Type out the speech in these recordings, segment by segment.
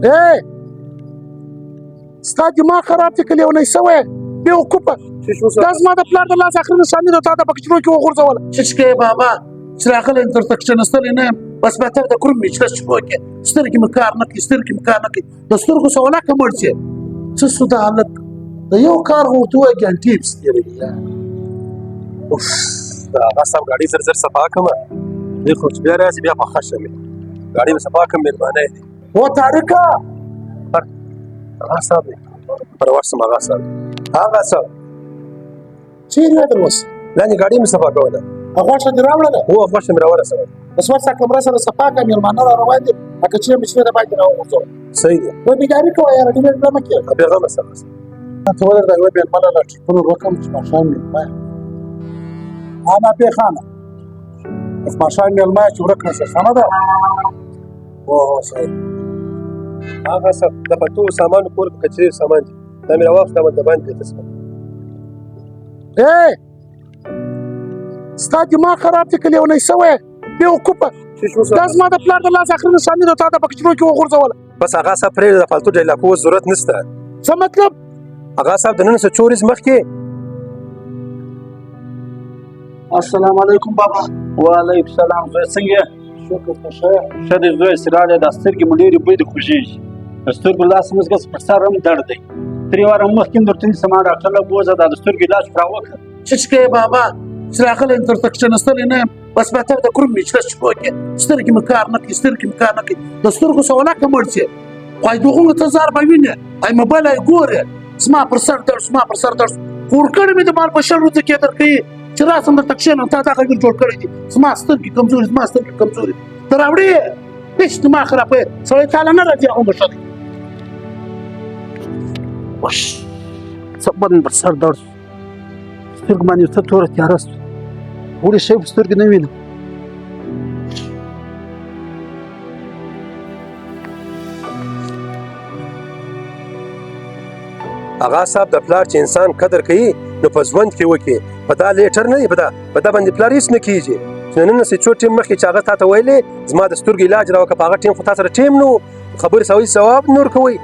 ای ستا دماغ خراب دی که لیونی سوی بېوقوفه. دا زما د پلار د لاس اخري نښاني ده، تا د په کچرو کې وغورځوله. څه چې کوې بابا، چې راغلی یم درته کښېنستلی نه یم، بس بهتر د کروم مې چې شپو کې سترګې مې کار نه کوي، سترګې مې کار نه کوي، د سترګو سوله که مړ شي. څه سو دا هلک د یو کار خو ورته ووایه ګنټې پسې تېروي یار. اوف، دا هغه صاحب ګاډۍ زر زر صفا کړم، دی خو چې بیا راځي بیا پخه شم، ګاډۍ به صفا کړم، مېلمانه یې دي. و طارقه، هغه صاحب دی پر ورسم، هغه صاحب، هغه صاحب چېرې یې در اوس؟ لاندې ګاډۍ مې صفا کوله. غوښه دې راوړله؟ هو، غوښه مې راورسوله. بس ورسه کمره سره صفا کړه، مېلمانه را روان دي، لکه چې مې چې باندې راوغورځوه. صحیح دی. و بیداري کوه یاره، ډېر ډېر مه کېږه. بېغمه سه. ته ولر دا یوه مېلمه له ټلیفون ور وکړم چې ماښام مېلمه یم. انا پېښانه بس ماښام مېلمه چې ورک نه شي، سمه ده؟ هو هو صحیح. هغه صاحب د پتو سامان کور کې کچرې سامان دي، دا مې راواخیست، دا مې باندې ته څه. ای ستا دماغ خراب دی که لیونی سوی بېوقوفه؟ دا زما د پلار د لاس اخري نښاني ده، تا د په کچرو کې وغورځوله. بس هغه صاحب پرېږده، د فالتو ډایلاکو ضرورت نشته. څه مطلب؟ هغه صاحب د نن څه څو ورځې مخکې. السلام علیکم بابا. وعلیکم السلام زوی، څنګه یې؟ شکر، ته ښه یې؟ ښه دی زوی، چې راغلې دا سترګې مو ډېرې بدې خوږېږي، د سترګو لاس مې اوس پر سر هم درد دی، تر یو واره مخکې هم درته نیسم، ما ډاکټر له بوځه، دا د سترګو علاج خو راوکړه. څه چې کوې بابا، چې راغلی یم درته کښېنستلی نه یم، بس بهتر د کروم مې چې شپو کې سترګې مې کار نه کوي، سترګې مې کار نه کوي، د سترګو سوله که مړ شي خو ای دغونو ته ځار به وینې، ای موبایل ای ګورې، زما پر سر درد، زما پر سر درد ورکړی مې د مال په 20 ورځو کې درکوي چې راسم درته کښېنم، تا دغه ویل جوړ کړی دي، زما سترګې کمزوري، زما سترګې کمزوري ته راوړې یې، هېڅ دماغ خرابوې، سړی تاله نه راځي هغومره ښه دی. وش څه بد مې پر سر درد شو، سترګو باندې یو څه توره تیاره شوه، وړې شی په سترګې نه وینم. هغه صاحب د پلار چې انسان قدر کوي نو په ژوند کې وکړي، په دا لیټر نه دی، په دا باندې پلار هېڅ نه کېږي. چې نن څه څو ټیم مخکې چې هغه تا ته ویلې زما د سترګو علاج راوکړه، په هغه ټیم خو تا سره ټیم نه و، خبرې سوي ثواب نور کوي،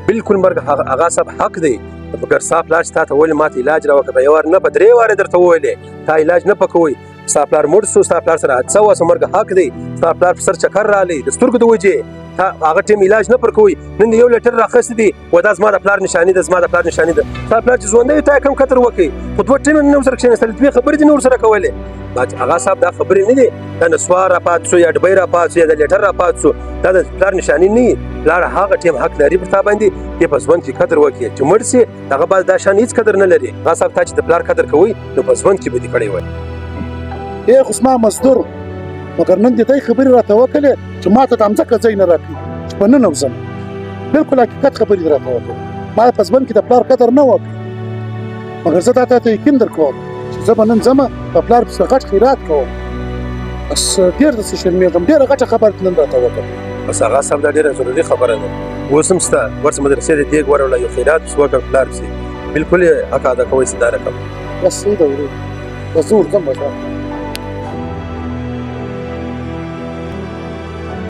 بالکل مرګ هغه صاحب حق دی. مګر ستا پلار چې تا ته ویلې ما ته علاج راوکړه، په یو وار نه په درې وارې درته وویلې تا علاج نه پکوي، ستا پلار مړ شو، ستا پلار سره حادثه وسوه، مرګ حق دی، ستا پلار په سر چکر راغلی د سترګو د وجې، تا هغه ټیم علاج نه پر کوي، نن یو لیټر راخیستی دی و دا زما د پلار نشاني ده، زما د پلار نشاني ده. ستا پلار چې ژوندی وي تا یې کوم قدر وکړي، خو دوه ټیمه نه ورسره کښېناستل، دوې خبرې دې نه ورسره کولې. هغه صاحب دا خبرې نه دي، دا نسوار را پات شو یا ډبۍ را پات شو یا د لیټر را پات شو، دا د پلار نشاني نه وي. پلار هغه ټیم حق لري پر تا باندې چې په ژوند کې قدر وکړي، چې مړ شي هغه بعد دا شان هېڅ قدر نه لري. هغه صاحب تا چې د پلار قدر کوي نو په ژوند کې به دې کړی وای. ای خو زما مزدور، مګر نن دې دی خبرې راته وکړې چې ما ته د مځکه ځای نه راکړي چې په ننوځم. بالکل حقیقت خبرې دې راته وکړې، ما په ژوند کې د پلار قدر نه وکړ، مګر زه دا تا ته یقین درکوم چې زه به نن ځمه په پلار پسې غټ خیرات کوم. بس ډېر داسې شرمېږم، ډېره غټه خبره دې نن راته وکړه. بس هغه صاحب دا ډېره ضروري خبره ده، اوس هم سته ورسه مدرسې ته دیګ وروړه، یو خیرات پسې وکړه پلار پسې، بالکل یې حق ادا کوئ چې دا رقم. بس صحیح ده ورور، بس زه ورځم بس.